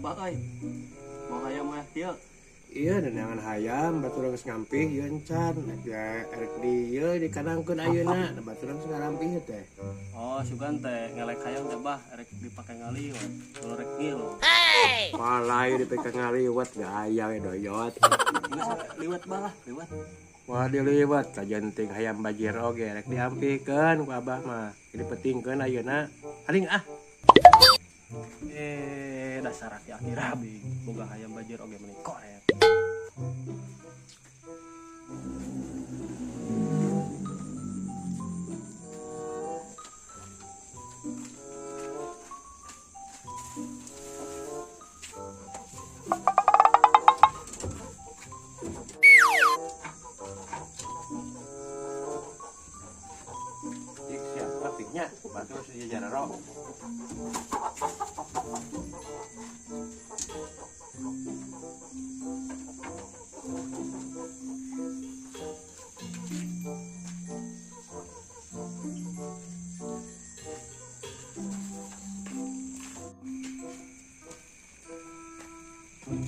Abah euy. Mau hayam mah kieu. Iya, neangan hayam batur geus ngampih ieu encan. Ya erek di ieu dikanangkeun ayeuna, da batur geus ngarampih teh. Oh, sugan teh ngelek hayam teh bah erek dipake ngaliwet. Kalau rek ngilu. Palai dipake ngaliwet gaya we doyot. Geus liwet bah lah, liwet. Wah diliwet kajenting hayam bajir oge rek diampihkeun ku abah mah. Jadi pentingkeun ayeuna. Haling ah. Dasar aki-aki rabi boga hayam bajir oge meni koret. Cik siap rapihnya, batur sejajar ro.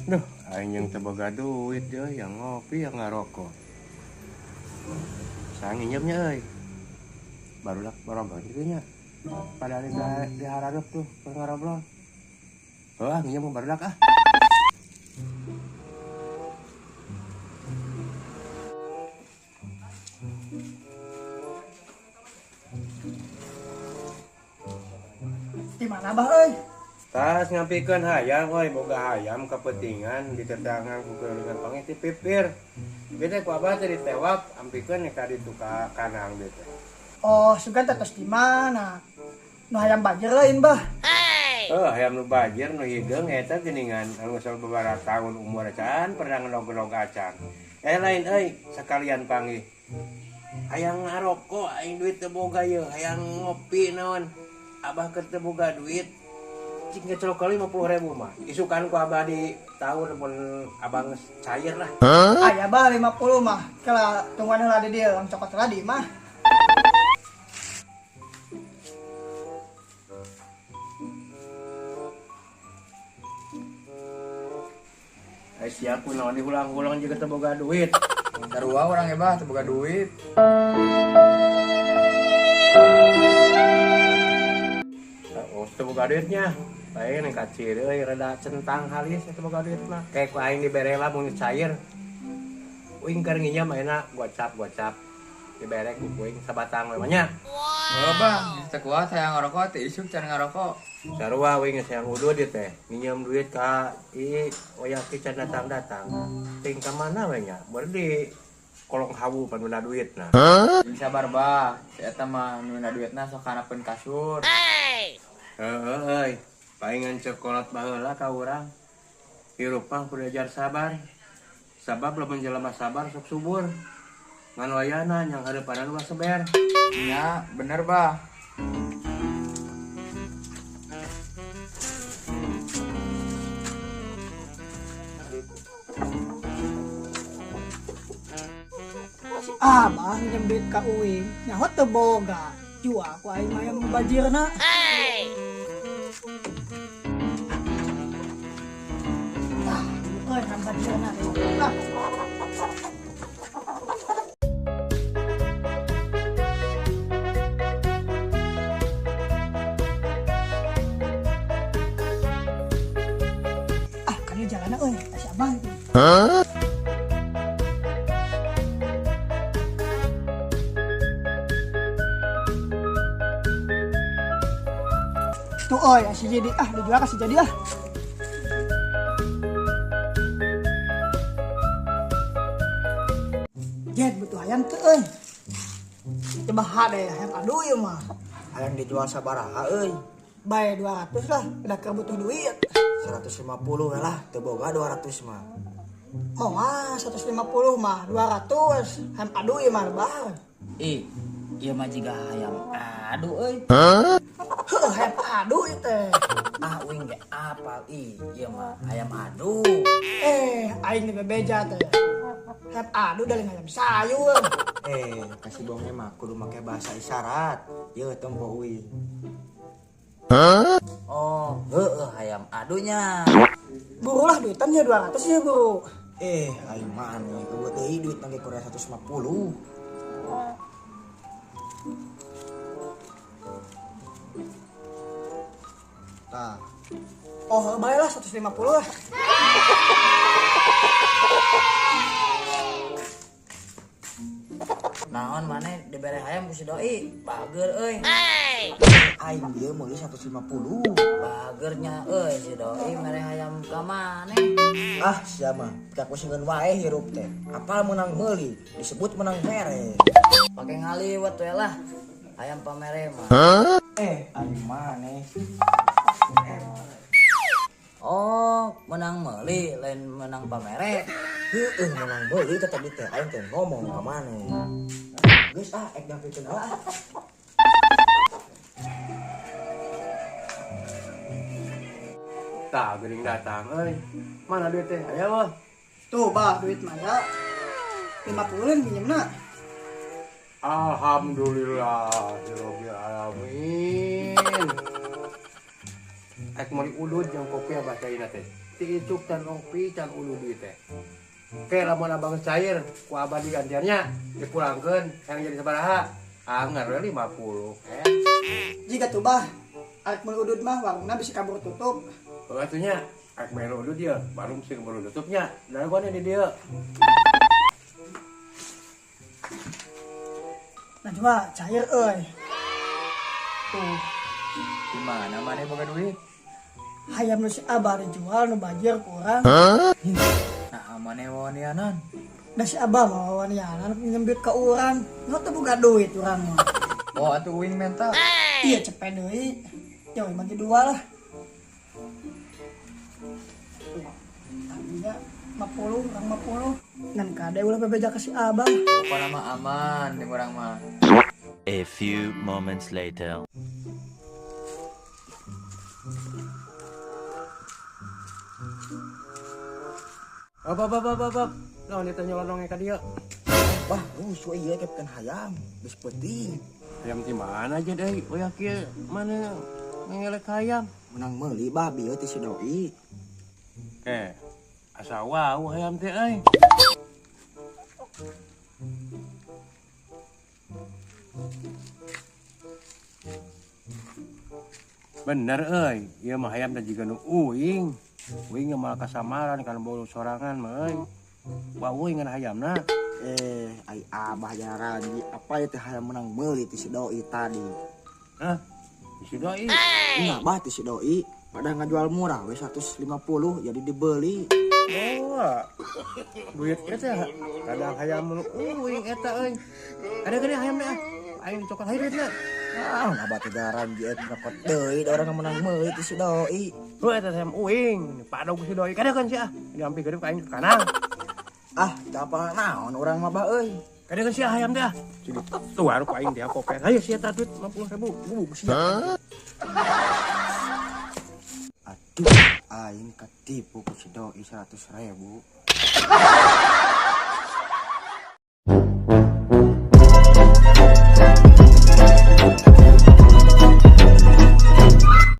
Duh, aing yang teu boga duit deuh, yang ngopi yang ngarokok. Sang nginjemnya euy. Barulah barombong kitu nya. Padahal di harareup tuh keur ngarobrol. Heuh, nginjem barudak ah. Di mana bah euy? Tas ngampikeun hayam euy, boga hayam kepentingan ditetangan ku keulingan panggih ti pipir. Bete ku abah teh ditewak ampikeun ka ditu ka kanang teh. Oh, sugan teh tos di mana? Nu hayam bajir lain bah. Oh, hayam nu bajir nu hideung eta geuningan anu sababaraha tahun umur acan pernah ngenog-ngenog acan. Lain euy, sakalian panggih. Hayang ngarokok aing duit teu boga yeuh, hayang ngopi naon. Abah keur teu boga duit. Cik ngecelok kali 50.000 mah. Isukan ku abah di tahun pun abang cair lah. Aya bah 50 mah. Kala tungguan heula di dieu, langsung cokot heula di mah. Ai sia ku naon dihulang-hulang juga teu boga duit. Sarua urang ge bah teu boga duit. Oh, teu boga duitnya. Lain yang kacir euy rada centang halis teu boga duit mah. Kayak ku aing dibere lah mun cair. Uing keur nginjem ayeuna gocap-gocap. Dibere ku kuing sabatang we mah nya. Heuh bah, geus teu kuat hayang ngarokok teh isuk can ngarokok. Sarua uing geus hayang udud ieu teh. Nginjem duit ka i oyah ki can datang-datang. Ting ka mana we nya? Beur di kolong hawu panuna duitna. Jeung sabar bah, si eta mah nuna duitna sok kanapeun kasur. Heuh euy. Paingan cekolot baheula ka urang. Hirup mah kudu ajar sabar. Sabab lamun jelema sabar sok subur. Ngan wayana nyang hareupanan ulah seber. Nya, bener bah. Si abah nginjem duit ka uing, nyaho teu boga. Jual ku aing mah hayam bajirna. Ah, euy hayam bajirna. Ah. Ah, kan ieu jalanna euy, si abah itu. Tuh euy, si jadi ah dijual ka si jadi ah. Jet butuh hayam teu euy. Coba hade hayam aduh ieu mah. Hayam dijual sabaraha euy? Bae 200 lah, udah keur butuh duit. 150 we lah, teu boga 200 mah. Oh, ah 150 mah, 200. Hayam aduh ieu mah lebar. Ih, ieu mah jiga hayam aduh euy. Heuh, hayam aduh ieu teh. Ah, uing ge apal ih, ieu mah hayam aduh. Aing teh bebeja teh. Hayam aduh dari hayam sayur. Kasih bohongnya mah kudu make bahasa isyarat. Yeuh tempo uing. Oh, heeh hayam adunya. Buru lah duitannya 200 ya buru. Aing maneh eueuh deui duit nang Korea 150. Tah. Oh, bae lah 150 lah. Naon maneh dibere hayam ku si doi, bager euy. Aing ieu meuli 150. Bagernya euy si doi mere hayam ka maneh. Ah, sia mah pikakusingeun wae hirup teh. Apal meunang meuli, disebut menang mere. Pake ngaliwet we lah. Hayam pamere mah. Aing maneh. Oh, menang meuli lain menang pamere. Heeh, menang meuli teh tadi teh aing teh ngomong ka maneh. Geus ah, ek dampikeun heula ah. Tah geuning datang euy. Mana duit teh? Aya mah. Tuh bah duit mah ya. 50 minjemna. Alhamdulillah rabbil alamin. Ek meuli udud jeung kopi abah cairna teh. Ti icuk can ngopi can udud ieu teh. Oke, lamun abang cair ku abah digantiannya dipulangkeun yang jadi sabaraha? Anger we 50. Jika tuh bah, arek meuli udud mah warungna bisa kabur tutup. Heuh atuh nya, arek meuli udud ieu, warung sing baru tutupnya. Da gua di dieu. Nah coba cair euy. Tuh, Di mana maneh boga duit? hayam nu si abah dijual nu bajir kurang. Nah, maneh wawanianan. Da si abah mah wawanianan minjem duit ka urang. Nu teu boga duit urang mah. Oh, atuh uing menta. Iya cepet deui. Ya bagi dua lah. Tuh, tadinya 50, urang 50. Ngan kade ulah bebeja ka si abah. Pokona mah aman di urang mah. A few moments later. Op op op op op. Naon ieu teh nyolonong ka dieu? Bah, rusuh ieu kepkeun hayam, geus peuting. Hayam ti mana aja deui? Uya kieu mana ngelek hayam? Menang meuli bah bieu ti si doi. Asa wau hayam teh euy. Bener euy, ieu mah hayam teh jiga nu uing. Uing malah kasamaran kana bolu sorangan mah euy. Wau uing ngan hayamna. Ai abah jaran apa ieu teh hayam menang meuli ti si doi tadi. Hah? Ti si doi? Nya bah ti si doi, pada ngajual murah we 150 jadi dibeli. Oh, duit ieu teh kadang hayam nu uing eta euy. Kadang-kadang hayam teh aing dicokot hayu duitna. Ah, abah teh jaran jiet nyokot deui da urang menang meuli ti si doi. Heuh eta hayam uing, padog si doi kadang kan sia. Diampi geureub ka aing ke kanang. Ah, teu apa naon urang mah bah euy. Kadang kan sia hayam teh ah. Tuar ku aing dia koper. Hayu sia tah duit 50.000. Bubuk sia. Aduh, aing ketipu ku si doi 100.000.